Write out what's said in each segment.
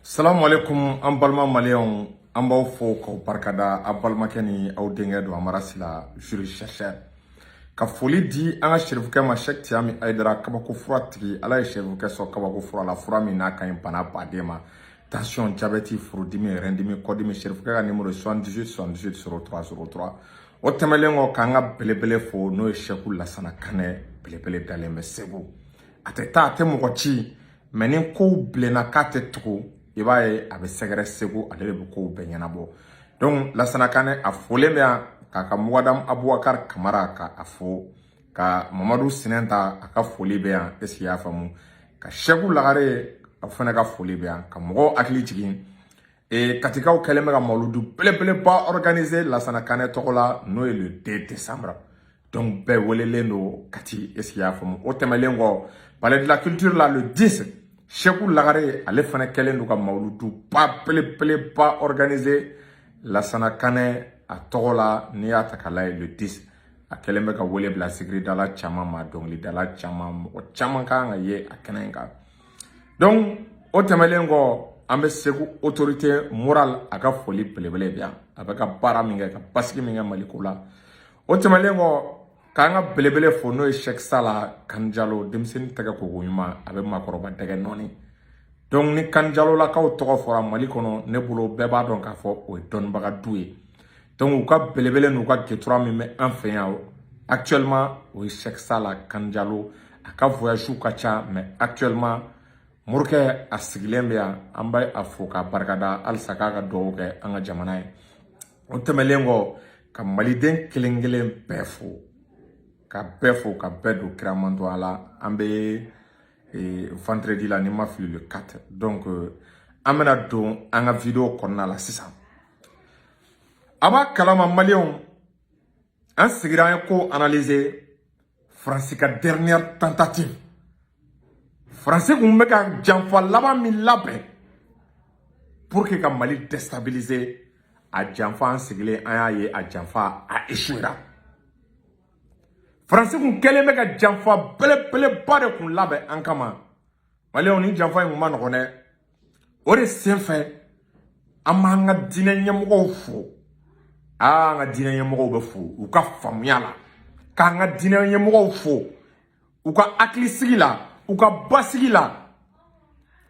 Salamu alaikum, an balima maliyɛnw, an b'aw fo k'aw barikada. Aw balimakɛ ni aw denkɛ don, Amara Sila, juriste chercheur. Ka foli di an ka serifukɛ ma, Sɛki Tiyami Ayidara, kabako fura tigi. Ala ye serifukɛ sɔn kabako fura la, fura min n'a ka ɲi bana baden ma: tension, diabète, furudimi, rɛndimi, kɔdimi. Serifukɛ ka numéro 78 78 03 03. O tɛmɛlen kɔ, k'an ka belebele fo, n'o ye Sɛku Lasana Kanɛ, belebele dalen bɛ Segu. A tɛ taa, a tɛ mɔgɔ ci, mɛ ni kow bilenna k'a tɛ tugu, i b'a ye a bɛ sɛgɛrɛ Segu, ale de bɛ kow bɛɛ ɲɛnabɔ. Donc Lasana Kanɛ, a folen bɛ yan, k'a ka Mugadamu Abubakar Kamara ka a fo, ka Mamadu Sinɛnta, a ka foli bɛ yan. Est ce que i y'a faamu? Ka Sɛku Lagare, a fana ka foli bɛ yan. Ka mɔgɔw hakili jigin, katikaw kɛlen bɛ ka mawuludu belebeleba organiser Lasana Kanɛ tɔgɔ la, n'o ye le 2 décembre. Donc bɛɛ welelen don Kati. Est ce que i y'a faamu? O tɛmɛlen kɔ, Palais de la Culture la, le 10, Sɛku Lagare, ale fana kɛlen don ka mawuluduba belebeleba organiser Lasana Kanɛ a tɔgɔ la. N'i y'a ta k'a lajɛ, le 10, a kɛlen bɛ ka wele bila sigiridala caman ma, dɔnkilidala caman, mɔgɔ caman kan ka ye a kɛnɛ in kan. Donc o tɛmɛlen kɔ, an bɛ Segu autorité morale, a ka foli belebele bɛ yan, a bɛ ka baara min kɛ ka basigi min kɛ Maliko la. O tɛmɛlen kɔ, k'an ka belebele fo, n'o ye Sɛki Sala Kanjalo, denmisɛnnin tɛgɛ koko ɲuman, a bɛ maakɔrɔba dɛgɛ nɔɔni. Donc ni Kanjalolakaw tɔgɔ fɔra Mali kɔnɔ, ne bolo bɛɛ b'a dɔn k'a fɔ o ye dɔnnibaga du ye. Donc u ka belebele n'u ka gɛtura min bɛ an fɛ yan actuellement, o ye Sɛki Sala Kanjalo. A ka voyage ka ca, mais actuellement morikɛ a sigilen bɛ yan. An bɛ a fo k'a barikada halisa, k'a ka dugawu kɛ an ka jamana ye. O tɛmɛlen kɔ, ka maliden kelen kelen bɛɛ fo, ka bɛɛ fo, ka bɛɛ don kiramantoya la. An bɛ vendredi la, ni ma fili, le 4. Donc an bɛna don an ka vidéo kɔnɔna la sisan. A b'a kalama, maliyɛnw, an sigira, an ye ko analyser. Faransi ka dernière tentative, Faransi kun bɛ ka janfa laban min labɛn pour que ka Mali déstabiliser, a janfa, an sigilen an y'a ye, a janfa a échouera. Faransi kun kɛlen bɛ ka janfa belebeleba de kun labɛn an kama. Maliyɛnw, ni janfa in kun ma nɔgɔn dɛ. O de senfɛ, an b'an ka diinɛ ɲɛmɔgɔw fo. Aa, an ka diinɛ ɲɛmɔgɔw bɛ fo u ka faamuya la, k'an ka diinɛ ɲɛmɔgɔw fo u ka hakilisigi la, u ka basigi la,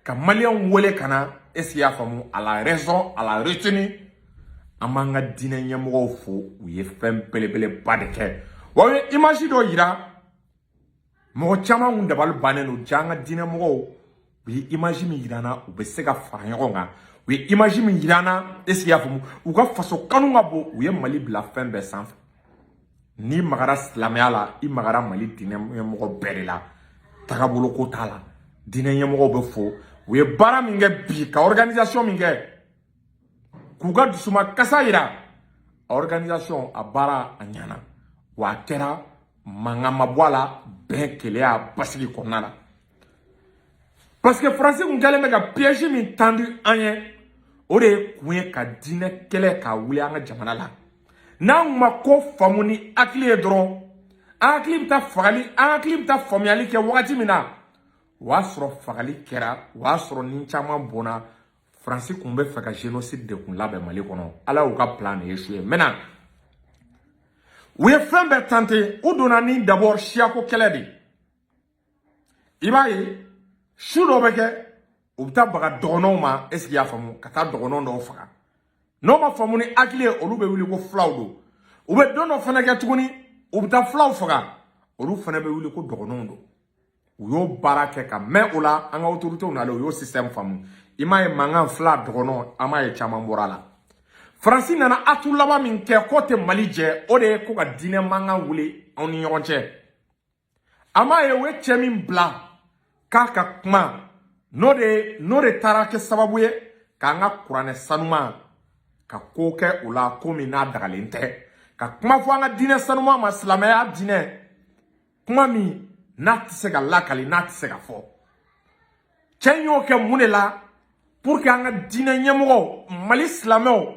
ka maliyɛnw wele ka na. Est ce que i y'a faamu? À la raison, à la retenue. An b'an ka diinɛ ɲɛmɔgɔw fo, u ye fɛn belebeleba de kɛ. Wa u ye image dɔ yira, mɔgɔ caman kun dabali bannen don. Ja, an ka diinɛ mɔgɔw, u ye image min yira an na, u bɛ se ka fara ɲɔgɔn kan. U ye image min yira an na, est ce que i y'a faamu? U ka faso kanu ka bon, u ye Mali bila fɛn bɛɛ sanfɛ. N'i magara silamɛya la, i magara Mali diinɛ ɲɛmɔgɔ bɛɛ de la. Tagabolo ko t'a la, diinɛ ɲɛmɔgɔw bɛ fo. U ye baara min kɛ bi, ka organisation min kɛ k'u ka dusuma kasa yira, a organisation, a baara a ɲɛna, wa a kɛra mankan ma bɔ a la, bɛn, keleya, basigi kɔnɔna la. Parce que Faransi kun kɛlen bɛ ka piège min tendu an ye, o de ye kun ye ka diinɛ kɛlɛ k'a wuli an ka jamana la. N'an kun ma ko faamu ni hakili ye dɔrɔn, an hakili bɛ taa fagali, an hakili bɛ taa faamuyali kɛ wagati min na, o y'a sɔrɔ fagali kɛra, o y'a sɔrɔ ni caman bɔnna. Faransi kun bɛ fɛ ka génocide de kun labɛn Mali kɔnɔ. Ala y'u ka plan de échoué. Maintenant, u ye fɛn bɛɛ tenté. U donna ni d'abord siyako kɛlɛ de. I b'a ye, su dɔ bɛ kɛ, u bɛ taa baga dɔgɔnɔw ma. Est ce que i y'a faamu? Ka taa dɔgɔnɔ dɔw faga. N'o ma faamu ni hakili ye, olu bɛ wuli ko filaw don. U bɛ don dɔ fana kɛ tuguni, u bɛ taa filaw faga, olu fana bɛ wuli ko dɔgɔnɔw don. U y'o baara kɛ ka mɛn o la. An ka autorités nalen, u y'o système faamu. I m'a ye, mankan fila dɔgɔnɔ, an m'a ye, caman bɔra a la. Faransi nana atu laban min kɛ k'o tɛ Mali jɛ, o de ye ko ka diinɛ mankan wuli anw ni ɲɔgɔn cɛ. An m'a ye, u ye cɛ min bila k'a ka kuma, n'o de taara kɛ sababu ye k'an ka kuranɛ sanuman ka ko kɛ o la, ko min n'a dagalen tɛ, ka kuma fɔ an ka diinɛ sanuman ma, silamɛya diinɛ, kuma min n'a tɛ se ka lakali, n'a tɛ se ka fɔ. Cɛ in y'o kɛ mun de la? Pour que an ka diinɛ ɲɛmɔgɔw, Mali silamɛw,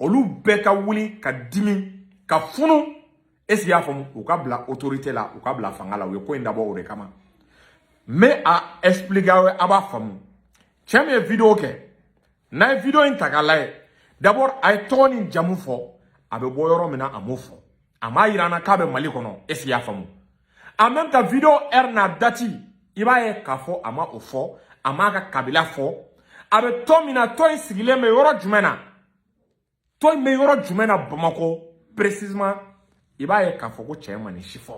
olu bɛɛ ka wuli ka dimi ka funu. Est ce que i y'a faamu? U ka bila autorité la, u ka bila fanga la. U ye ko in dabɔ o de kama. N bɛ a expliquer aw ye, a b'a faamu. Cɛ min ye vidéo kɛ N'a ye vidéo in ta k'a lajɛ, d'abord a ye tɔgɔ ni jamu fɔ, a bɛ bɔ yɔrɔ min na, a m'o fɔ, a m'a yira an na k'a bɛ Mali kɔnɔ. Est ce que i y'a faamu? En même temps, vidéo heure n'a date, i b'a ye k'a fɔ a ma o fɔ, a m'a ka kabila fɔ, a bɛ tɔn min na, tɔn in sigilen bɛ yɔrɔ jumɛn na, tɔn in bɛ yɔrɔ jumɛn na Bamakɔ précisément. I b'a ye k'a fɔ ko cɛ ma nin si fɔ.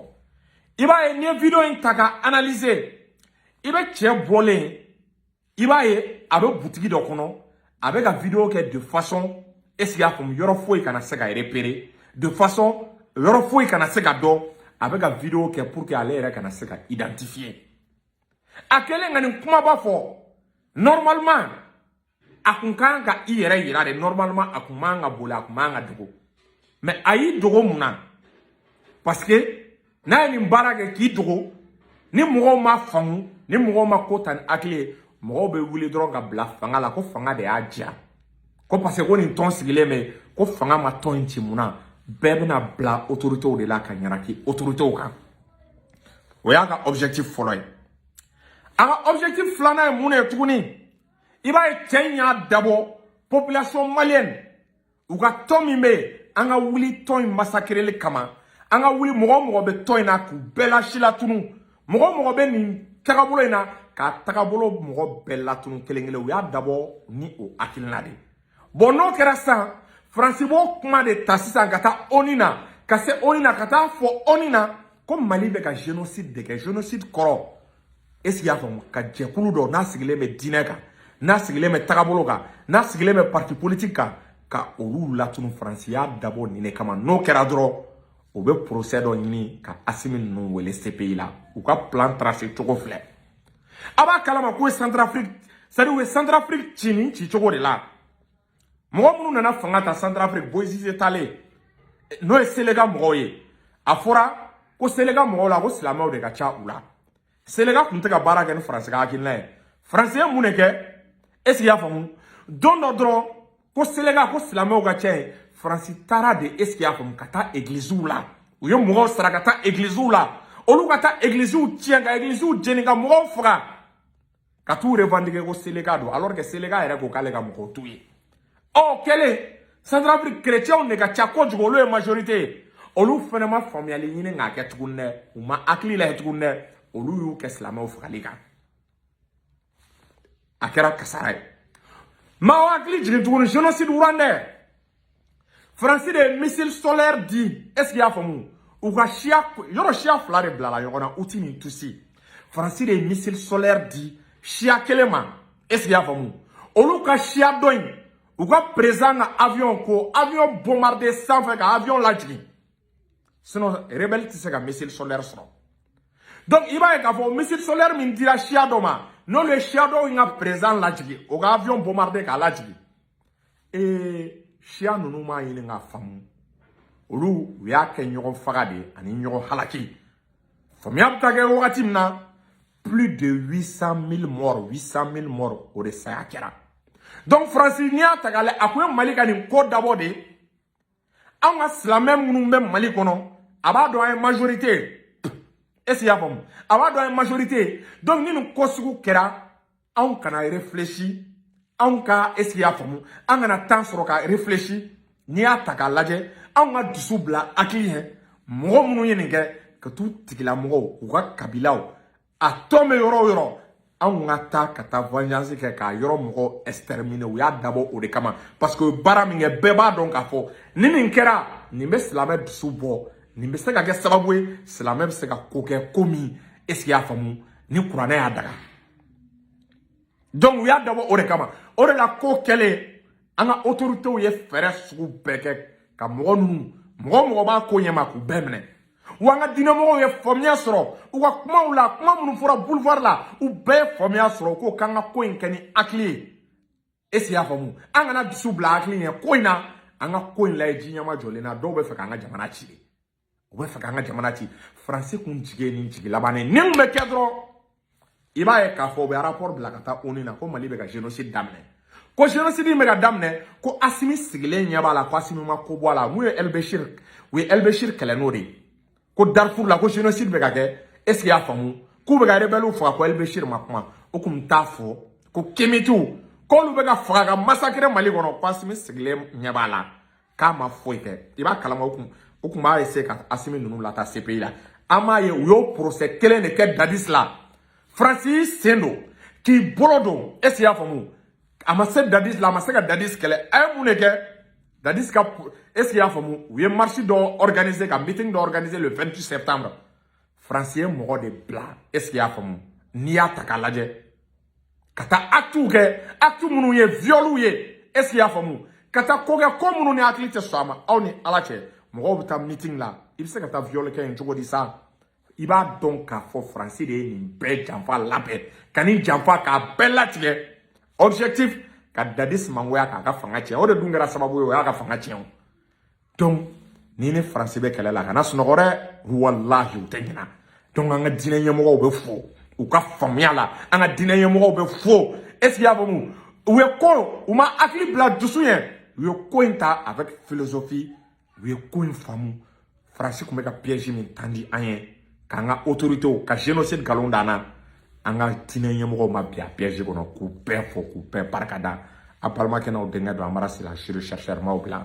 I b'a ye, n'i ye vidéo in ta ka analyser, i bɛ cɛ bɔlen, i b'a ye a bɛ butigi dɔ kɔnɔ, a bɛ ka vidéo kɛ de façon, est ce que i y'a faamu, yɔrɔ foyi kana se ka repérer, de façon yɔrɔ foyi kana se ka dɔn. A bɛ ka vidéo kɛ pour que ale yɛrɛ kana se ka identifier. A kɛlen ka nin kumaba fɔ, normalement a kun kan ka i yɛrɛ yira de. Normalement a kun man ka boli, a kun man ka dogo, mais a y'i dogo mun na? Parce que n'a ye nin baara kɛ k'i dogo, ni mɔgɔw ma faamu, ni mɔgɔw ma ko ta ni hakili ye, mɔgɔw bɛ wuli dɔrɔn ka bila fanga la ko fanga de y'a diya, ko parce que ko nin tɔn sigilen bɛ, ko fanga ma tɔn in ci. Mun na? Bɛɛ bɛna bila autorités de la ka ɲanaki autorités kan. O y'a ka objectif fɔlɔ ye. A ka objectif filanan ye mun de ye tuguni? I b'a ye, cɛ in y'a dabɔ population malienne, u ka tɔn min bɛ yen, an ka wuli tɔn in massacreli kama, an ka wuli mɔgɔ o mɔgɔ bɛ tɔn in na k'u bɛɛ lasi latunu, mɔgɔ o mɔgɔ bɛ nin tagabolo in na, k'a tagabolo mɔgɔ bɛɛ latunu kelen kelen. U y'a dabɔ ni o hakilina de ye. Bon, n'o kɛra sisan, Faransi b'o kuma de ta sisan ka taa ONU na, ka se ONU na, ka taa fɔ ONU na ko Mali bɛ ka génocide de kɛ. Génocide kɔrɔ, est ce que i y'a faamu, ka jɛkulu dɔ n'a sigilen bɛ diinɛ kan, n'a sigilen bɛ tagabolo kan, n'a sigilen bɛ parti politique kan, ka olu latunu. Faransi y'a dabɔ nin de kama. N'o kɛra dɔrɔn, u bɛ procès dɔ ɲini ka Asimi ninnu wele CPI la. U ka plan tracé cogo filɛ. A b'a kalama k'u ye Centrafrique, c'est à dire u ye Centrafrique ci nin ci cogo de la. Mɔgɔ minnu nana fanga ta Centrafrique, Bozizé talen, n'o ye Séléka mɔgɔw ye, a fɔra ko Séléka mɔgɔw la, ko silamɛw de ka ca u la. Séléka tun tɛ ka baara kɛ ni Faransi ka hakilina ye. Faransi ye mun de kɛ? Est ce que i y'a faamu? Don dɔ dɔrɔn, ko Séléka, ko silamɛw ka ca yen, Faransi taara de, est ce que i y'a faamu, ka taa egiliziw la. U ye mɔgɔw sara ka taa egiliziw la, olu ka taa egiliziw tiɲɛ, ka egiliziw jeni, ka mɔgɔw faga, ka t'u revendiquer ko Séléka don, alors que Séléka yɛrɛ ko k'ale ka mɔgɔw t'u ye. Ɔ kɛlen, Centrafrique chrétiens de ka ca kojugu, olu ye majorité ye. Olu fana ma faamuyali ɲini k'a kɛ tuguni dɛ, u ma hakili lajɛ tuguni dɛ, olu y'u kɛ silamɛw fagali kan. A kɛra kasara ye. Maa hakili jigin tuguni, génocide rwandais, Faransi de ye missile sol-air di, est ce que i y'a faamu, u ka siya yɔrɔ, siya fila de bilala ɲɔgɔn na, Hutu ni Tutsi. Faransi de ye missile sol-air di siya kelen ma, est ce que i y'a faamu, olu ka siya dɔ in, u ka président ka avion, ko avion bombardé sanfɛ ka avion lajigin. Sinon rebelle tɛ se ka missile sol-air sɔrɔ. Donc i b'a ye k'a fɔ missile sol-air min dira siya dɔ ma, n'olu ye siya dɔw in ka président lajigin, o ka avion bombardé k'a lajigin, ee siya ninnu m'a ɲini k'a faamu. Olu u y'a kɛ ɲɔgɔn faga de ye ani ɲɔgɔn halaki. Faamuya bɛ taa kɛ wagati min na, plus de 800 000 morts, 800 000 morts, o de saya kɛra. Donc Faransi, n'i y'a ta k'a lajɛ, a kun ye Mali ka nin ko dabɔ de. Anw ka silamɛ minnu bɛ Mali kɔnɔ, a b'a dɔn an ye majorité ye. Est ce que i y'a faamu? A b'a dɔn an ye majorité ye. Donc ni nin ko sugu kɛra, anw kana réfléchi, anw ka, est ce que i y'a faamu, an kana temps sɔrɔ ka réfléchi. N'i y'a ta k'a lajɛ, anw ka dusu bila hakili ɲɛ, mɔgɔ minnu ye nin kɛ, ka t'u tigilamɔgɔw, u ka kabilaw, a tɔn bɛ yɔrɔ o yɔrɔ, anw ka taa ka taa vengeance kɛ k'a yɔrɔ mɔgɔw exterminer. U y'a dabɔ o de kama, parce que baara min kɛ, bɛɛ b'a dɔn k'a fɔ ni nin kɛra, nin bɛ silamɛ dusu bɔ, nin bɛ se ka kɛ sababu ye silamɛ bɛ se ka ko kɛ ko min, est ce que i y'a faamu, ni kuranɛ y'a daga. Donc u y'a dabɔ o de kama. O de la ko kɛlen, an ka autorités ye fɛɛrɛ sugu bɛɛ kɛ ka mɔgɔ ninnu, mɔgɔ o mɔgɔ b'a ko ɲɛma, k'u bɛɛ minɛ. Wa an ka diinɛmɔgɔw ye faamuya sɔrɔ u ka kumaw la, kuma minnu fɔra boulevard la, u bɛɛ ye faamuya sɔrɔ. U ko k'an ka ko in kɛ ni hakili ye, est ce que i y'a faamu, an kana dusu bila hakili ɲɛ ko in na, an ka ko in lajɛ ji ɲɛma jɔlen na. Dɔw bɛ fɛ k'an ka jamana ci de, u bɛ fɛ k'an ka jamana ci. Faransi kun jigi ye nin jigi laban ye. Nin kun bɛ kɛ dɔrɔn, i b'a ye k'a fɔ u bɛ rapport bila ka taa ONU na ko Mali bɛ ka génocide daminɛ, ko génocide in bɛ ka daminɛ, ko Asimi sigilen ɲɛ b'a la, ko Asimi ma ko bɔ a la. Mun ye El Bashir, u ye El Bashir kɛlɛ n'o de ye, ko Darfour la, ko génocide bɛ ka kɛ, est ce que i y'a faamu, k'u bɛ ka rebelle faga, ko El Bashir ma kuma. O kun t'a fɔ ko Kémitiw K'olu bɛ ka faga ka massacrer Mali kɔnɔ, ko Asimi sigilen ɲɛ b'a la k'a ma foyi kɛ. I b'a kalama, u kun b'a essayer ka Asimi ninnu lataa CPI la. An m'a ye, u y'o procès kelen de kɛ Dadis la. Faransi y'i sen don k'i bolo don, est ce que i y'a faamu? A ma se Dadis la, a ma se ka Dadis kɛlɛ. A ye mun de kɛ Dadis ka, est ce que i y'a faamu? U ye marche dɔ organiser, ka meeting dɔ organiser le 28 septembre. Faransi ye mɔgɔ de bila, est ce que i y'a faamu? N'i y'a ta k'a lajɛ, ka taa actes kɛ, actes minnu ye viol ye, est ce que i y'a faamu? Ka taa ko kɛ, ko minnu ni hakili tɛ sɔn a ma. Aw ni Ala cɛ, mɔgɔw bɛ taa meeting la, i bɛ se ka taa viol kɛ yen cogo di sa? I b'a dɔn k'a fɔ Faransi de ye nin bɛɛ janfa labɛn, ka nin janfa k'a bɛɛ latigɛ. Objectif, ka Dadis mangoya k'a ka fanga tiɲɛ. O de dun kɛra sababu ye, o y'a ka fanga tiɲɛ. O donc, ni Faransi bɛ kɛlɛ la, kana sunɔgɔ dɛ, walahi, u tɛ ɲina. Donc an ka diinɛ ɲɛmɔgɔw bɛ fo u ka faamuya la, an ka diinɛ ɲɛmɔgɔw bɛ fo. Est ce que i y'a faamu? U ye ko, u ma hakili bila dusu ɲɛ, u ye ko in ta avec philosophie, u ye ko in faamu. Faransi tun bɛ ka piège min tandi an ye, k'an ka autorités ka génocide nkalon d'an na, an ka diinɛ ɲɛmɔgɔw ma bi a piège kɔnɔ. K'u bɛɛ fo, k'u bɛɛ barika da. A balimakɛ n'aw denkɛ don, Amara Sila, chercheur, m'aw bila.